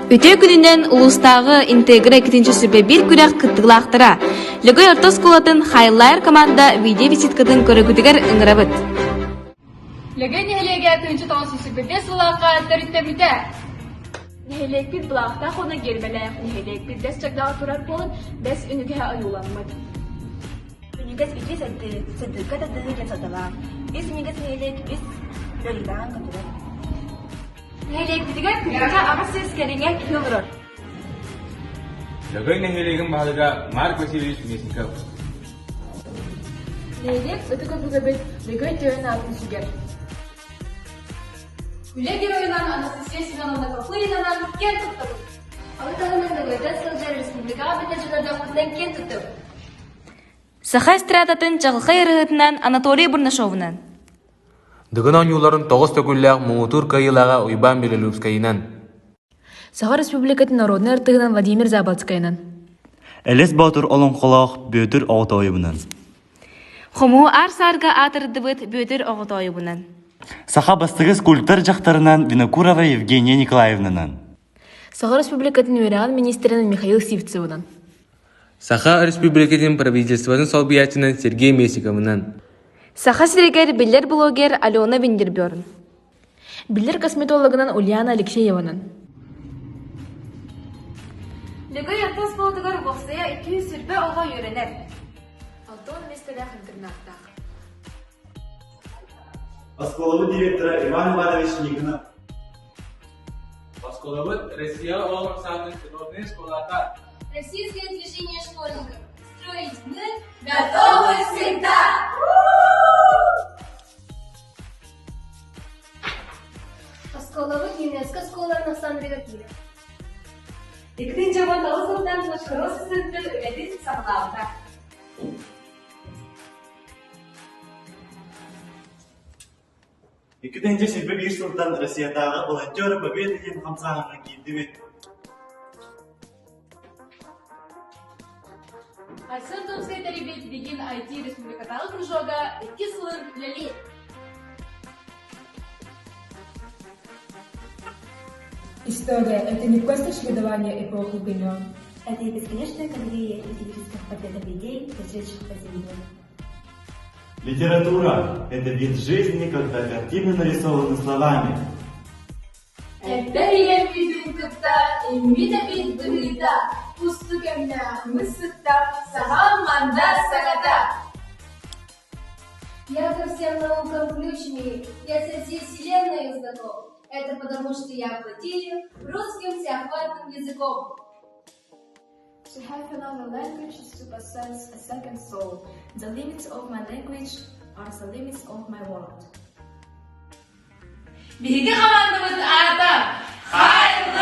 Үтүө күнүнэн улуустааҕы Интегра иккитинчи сүбэ биир күрэх кыттыылаахтара Лөгөй орто оскуолатын Хайлайр команда видео-визиткатын көрөгүтүгэр ыҥырабыт. Лөгөй нэһилиэгэ 1925 сыллаахха төрүттэммитэ. Нэһилиэкпит былаахтаах уонна гиэрбэлээх, нэһилиэкпит бэс чагдаҕа турар буолан, бэс үнүгэһэ ойууламмыт. Үнүгэс үтүө сырдыы, сырдыкка тардыһыы диэн сордолоох. Үс үнүгэс нэһилиэк үс үөрүүлээҕин көтүрэр. Нэһилиэкпитигэр күннэтэ 800 кэриҥэ киһи олорор. Лөгөй нэһилиэгин баһылыга Марк Васильевич Местников. Нэһилиэк ытык өбүгэбит Лөгөй тойон аатын сүгэр. Үлэ геройунан Анастасия Семеновна Копыринанан киэн туттабыт. Ону таһынан Лөгөйтөн сылдьар республикаҕа биллэр дьоннордоохпутунан киэн туттабыт. Саха эстрадатын чаҕылхай ырыаһытынан Анатолий Бурнашовунан. Дыгын оонньууларын тоҕус төгүллээх муҥутуур кыайыылааҕа Уйбаан Белолюбскайынан. Саха Республикатын народнай артыыһынан Владимир Заболоцкайынан. Элэс Боотур олоҥхолоох Бүөтүр Оҕотоойубунан. Хомуһу аар-саарга аатырдыбыт Бүөтүр Оҕотоойубунан. Саха бастакы скульптор дьахтарынан Винокурова Евгения Николаевнанан. Саха Республикатын үөрэҕин министринэн Михаил Сивцевынан. Саха Республикатын правительствотын солбуйааччынан Сергей Местниковынан. Саха сиригэр биллэр блогер Алена Виндерберн. Биллэр косметологынан Ульяна Алексееванан. Лөгөй орто оскуолатыгар уопсайа 220 оҕо үөрэнэр. 60 миэстэлээх интернаттаах. Оскуолабыт директора Иван Иванович Никонов. Оскуолабыт Россия оҕо хамсаатын народнай школата. Российское движение школьников. Строить мы готовы всегда! Оскуолабыт ЮНЕСКО оскуолаларын ахсааннарыгар киирэр. Иккитин дьоҥҥо тоҕус сылтан Лошкаров сыһыантан үлэтин саҕалаабыта. Иккитинчи сүүрбэ биир сылтан Россиятааҕы волонтеры Победы диэн хамсааһыҥҥа киирдибит. Айсен Томскай тэрийбит Билигин IT республикатааҕы кружога икки сылын үлэлиир. История – это не просто чередование эпох и времен. Это и бесконечная галерея исторических портретов людей, прошедших по земле. Литература – это вид жизни, когда картины нарисованы словами. Эрдэ ийэбитин кытта иммит эбит быһыыта, усту кэмнэ мыс сытта саха манда саҥата. Я ко всем наукам ключ имею, я со всей вселенной знаком. Это потому, что я владею русским всеохватным языком. To have another language is to possess a second soul. The limits of my language are the limits of my world. Биһиги хамаандабыт аата Хайлайр!